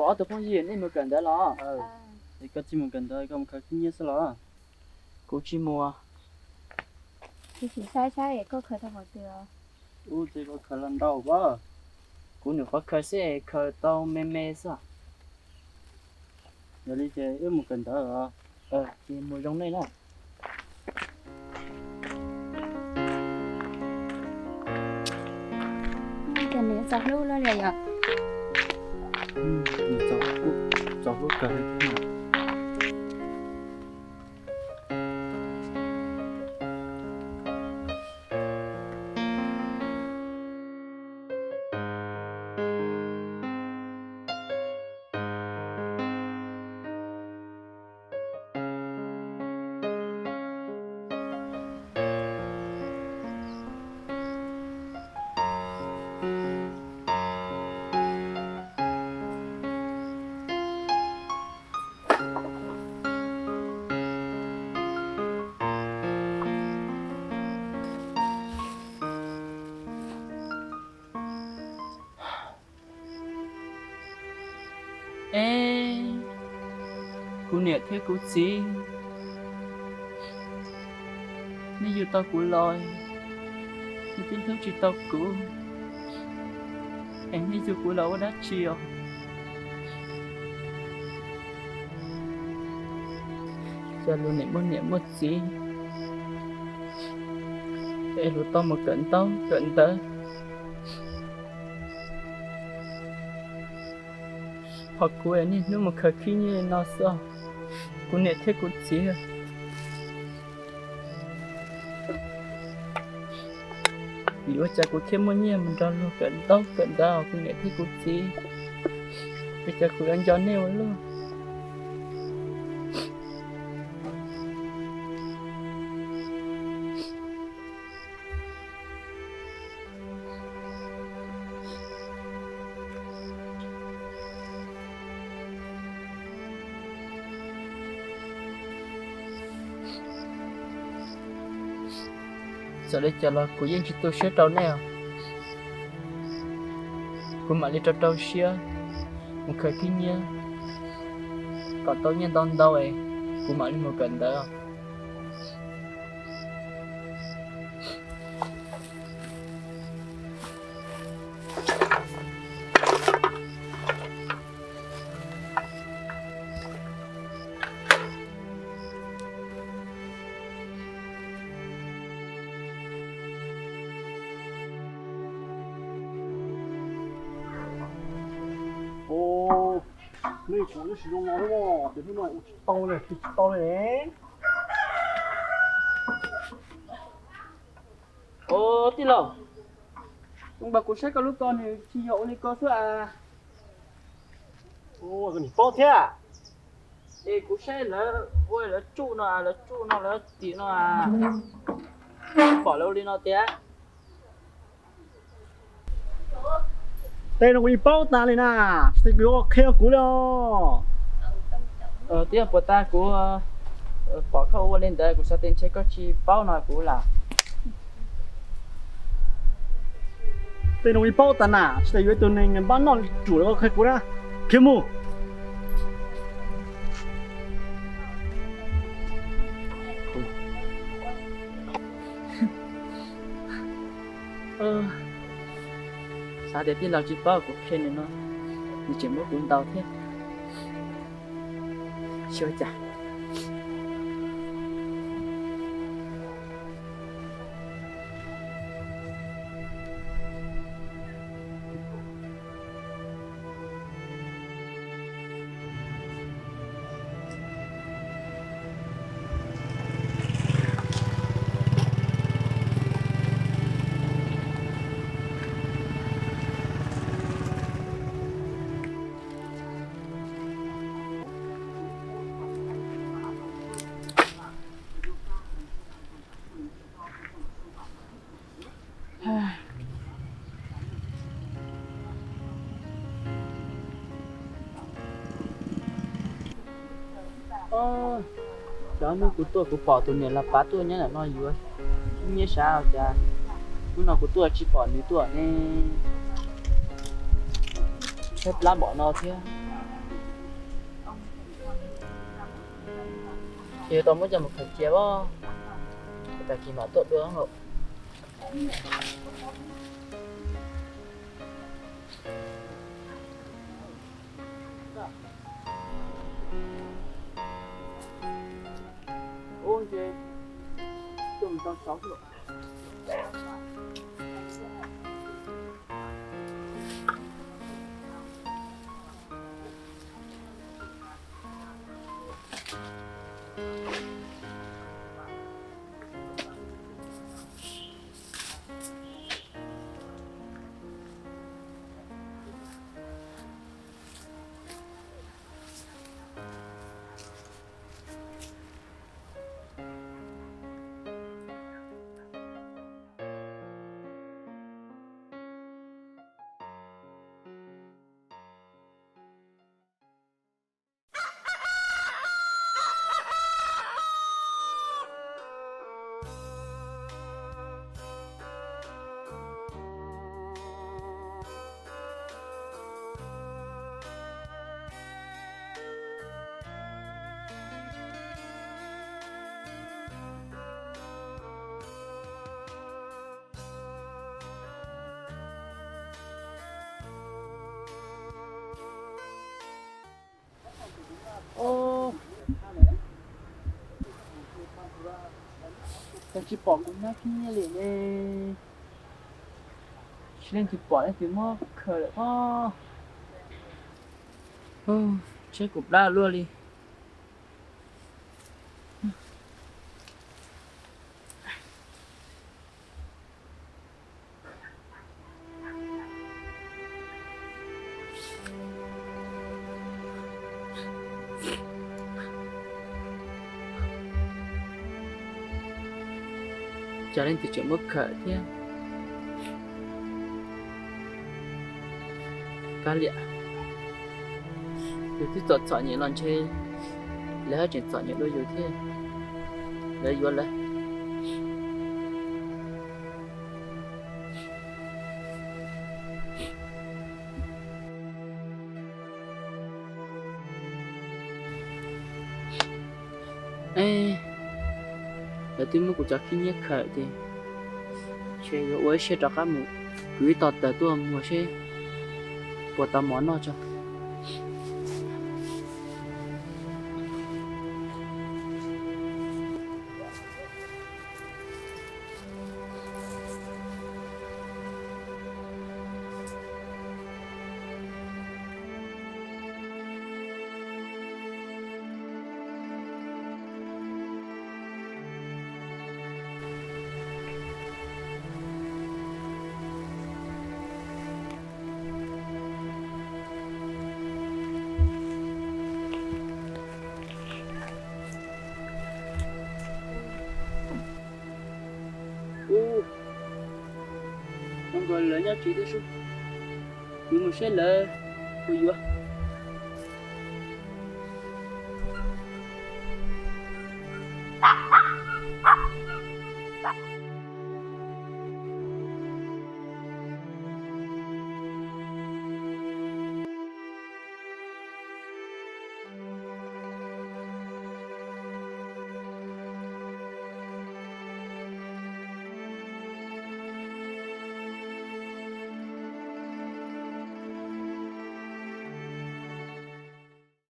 Ob tug phooj ywg, nej mus kawm ntawv los? Es koj tsis mus kawm ntawv, koj mus khaws khib nyiab xwb los? Kuv tsis mus. Kuv sim saib saib koj khaws tau qhov twg. Ub, ces koj khaws los ntau pob. Kuv nyuam qhuav khaws xwb, khaws tau me me xwb. Yog li ces wb mus kawm ntawv os. Ces mus zoo nej na. Ces nws txaus hlub lawm yom? Txaus hlub kawg li thiab mas. Es kuv niam thiab kuv txiv, nej yug tau kuv los, nej twb hlub tsis tau kuv, es nej yug kuv los ua dab tsi os? Cas luag niam muaj niam muaj txiv, es luag tau mus kawm ntaub kawm ntawv, ho kuv es niaj hnub mus khaws khib nyiab li no xwb. Kuv niam thiab kuv txiv, vim ua cas kuv thiaj muaj nyiaj mus nrog luag kawm ntaub kawm ntawv, kuv niam thiab kuv txiv, ua cas kuv yuav nco nej ua luaj? Txawm li cas los kuv yeej tsis tu siab rau nej os. Kuv mam li rau rau siab mus khaws khib nyiab kom tau nyiaj ntau ntau es kuv mam li mus kawm ntawv. Ua tij laug, npawg, kuv saib koj lub ko nws tsis yog ua li ko xwb as. Paub thiab. Es kuv saib lawv ua lawv tsuj no, lawv tsuj no lawv tim no, pom lawv ua li no tiag. Tej no kuv yeej paub tas li na, tsis tas kuv yuav qhia kuv li os. Twb yog puas tas kuv pom koj ua li ntawd kuv xav tias ntshe koj tsis paub no kuv lam. Tej no kuv yeej paub tas na, tsis tas yuav ib tug neeg npab noj li ruam los koj qhia kuv na. Khiav mus. Xav tias tij laug tsis paub kuv qhia nws no, nws tseem muab kuv ntaus thiab. Xyov cas. Cov hnub kuv tuaj kuv pom tus niam laus pav tuaj nyob ntawm no yuav nyiaj sav, cas hnub no kuv tuaj tsis pom nws tuaj ne. Tshaib plab npaum no thiab. Ces yuav tau muab coj mus khaws cia os, tag kis mam tuaj dua lawm. Tsis pom kuv nyab khib nyiab li ne. Tsis leej twg pom leej twg muab khaws lawm pob. Tsheb kuv plab luaj li. Cas leej twg tseem muab khaws thiab. Kav liam, yus twb txom txom nyem los ntshe lawv haj tseem txom nyem dua yus thiab. Lawv yuav lawv. Lawv twb muab kuv cov khib nyiab khaws ces ntshe yuav ua ib siab rov qab mus kwv ib tog taws tuaj muag seb puas tau mov noj tso. Ua nkaus lawv nyob tsev thiab sub, kuv mus saib lawv puas yuav.